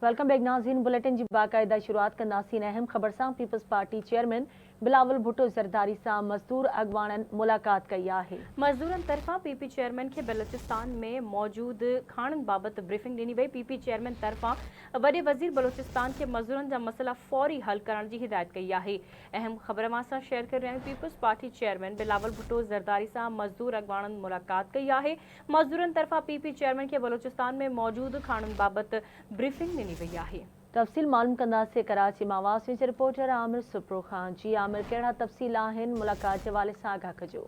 Welcome back ناظرين bulletin جي باقاعده شروعات ڪنداسين اهم خبر سان Peoples Party chairman Bilawal Bhutto Zardari سان مزدور اڳواڻن ملاقات ڪئي آهي. مزدورن طرفان پي پي چيئرمين کي بلوچستان ۾ موجود کاڻن بابت بريفنگ ڏني وئي، پي پي چيئرمين طرفان وڏي وزير بلوچستان کي مزدورن جا مسئلا فوري حل ڪرڻ جي هدايت ڪئي آهي. اهم خبر اوهان سان شيئر ڪري رهيا آهيون Peoples Party chairman Bilawal Bhutto Zardari سان مزدور اڳواڻن ملاقات ڪئي آهي، مزدورن طرفان پي پي چيئرمين کي بلوچستان ۾ موجود کاڻن بابت بريفنگ ڏني وئي آهي. تفصيل معلوم ڪنداسين ڪراچي مان آواز نيوز جي رپورٽر عامر سپرو کان جي عامر ڪهڙا تفصيل آهن ملاقات جي حوالي سان آگاهه ڪجو.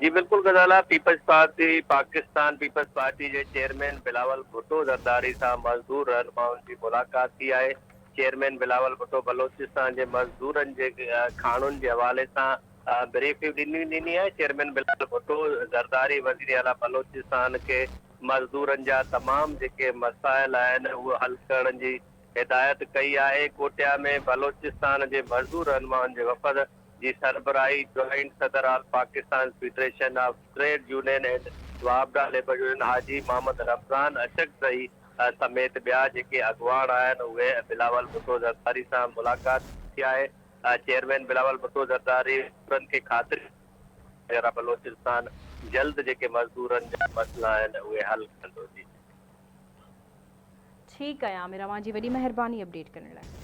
جي بلڪل Ghazala, Peoples Party Pakistan Peoples Party جي چيئرمين بلاول ڀٽو زرداري سان مزدور رهنمائن جي ملاقات ٿي آهي، چيئرمين بلاول ڀٽو بلوچستان جي مزدورن جي کاڻن جي حوالي سان بريفنگ ڏني ڏني آهي، چيئرمين بلاول ڀٽو زرداري وزيراعليٰ بلوچستان کي مزدورن جا تمام جيڪي مسائل آهن اهي حل ڪرڻ جي هدايت ڪئي آهي، ڪوٽيا ۾ بلوچستان جي مزدور رهنمائن جي وفد جي سربراهي جوائنٽ صدر All Pakistan Federation of Trade Union and واپڊا labour union Haji Muhammad Ramzan Achakzai سميت ٻيا جيڪي اڳواڻ آهن اهي بلاول ڀٽو زرداري سان ملاقات ٿي آهي. چيئرمين بلاول ڀٽو زرداري مزدورن کي خاطري ڏني بلوچستان جلد جيڪي مزدورن جا مسئلا آهن اهي حل ڪندو جي. ٺيڪ آهي عامر اوهان جي وڏي مهرباني اپڊيٽ ڪرڻ لاء.